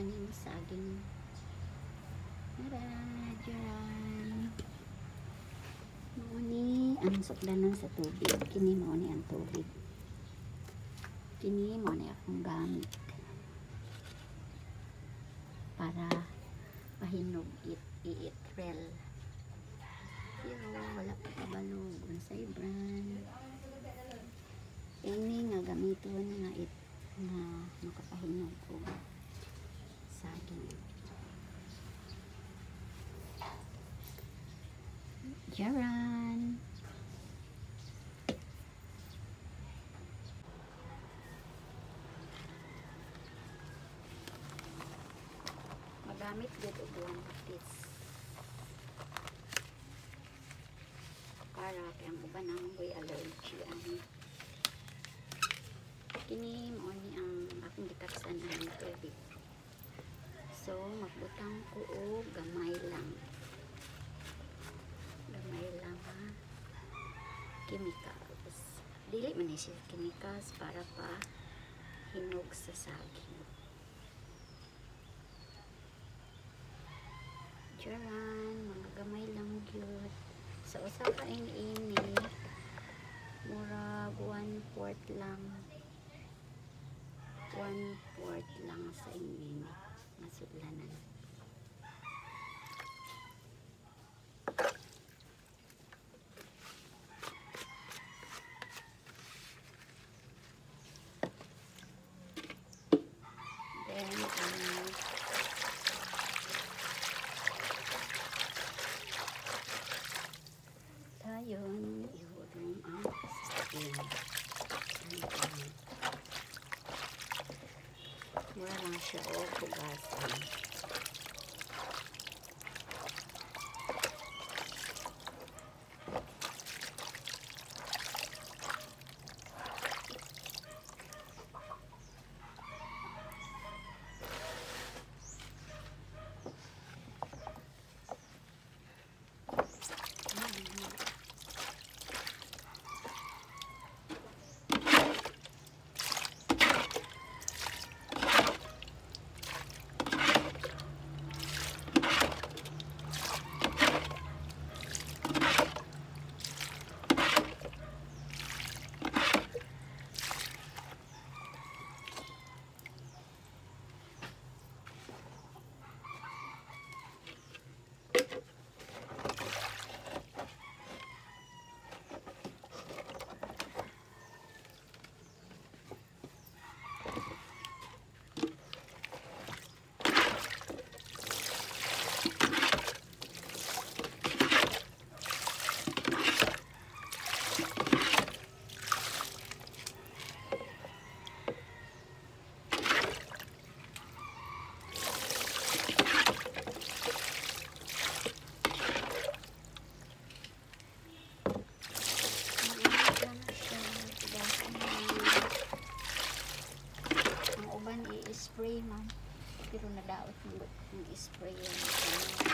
Kining saging. Tara, dyan. Mao ni ang suklanan sa tubig. Kini mao ni ang tubig. Kini mao ni akong gamit para pahinog it i-itrel. Pero wala pa kabalog unsay brand. Ini nga gamiton nga it nga makapahinog og saging. Jaran. Magamit gud og 1 piece. Para kay ang uban ang may allergy ani. Kini mao ni ang akong gitaksan ang tubig. So magbutang ko og gamay lang. Gamay lang ha. Chemicals. Dili man ni siya chemicals para pa hinog sa saging. Jaran, mga gamay lang gyud. Sa usa ka ini murag 1/4 lang. 1/4 lang sa ini masudlanan. Then tayon ihulong ang steam. Mura lang siya o hugasan. Spray man, pero nadaot ng spray ang gamit.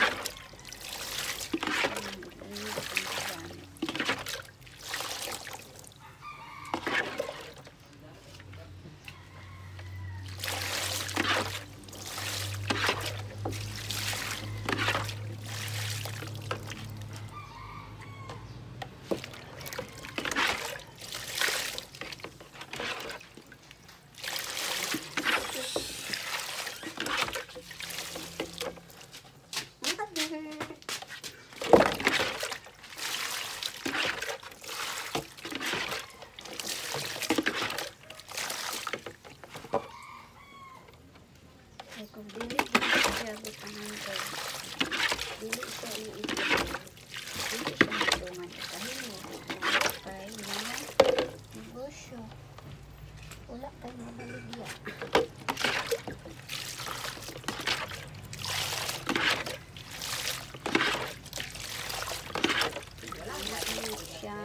Kung dili siya butangan ko, dili siya iipon, dili siya matulungan kahimo, wala kay na negosyo, wala kay mabaligya. Wala siya.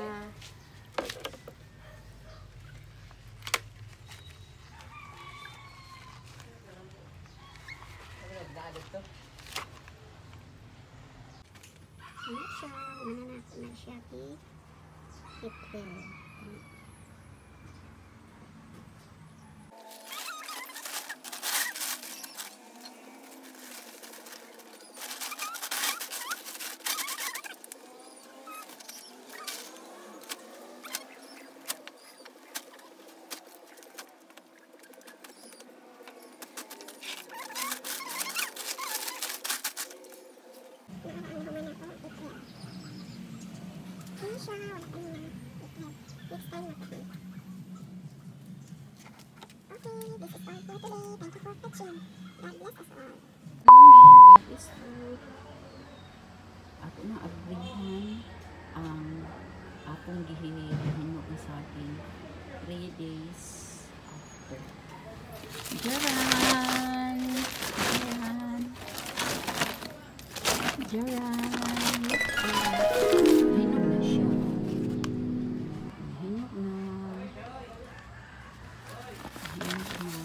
Ano siya? Mananako na siya i-itrel. This fruit. Ato na abrihan ang atong gihinog na saging 3 days after. Jaran! Jaran! Jaran! Hinog na siya. Hinog na. Hinog na.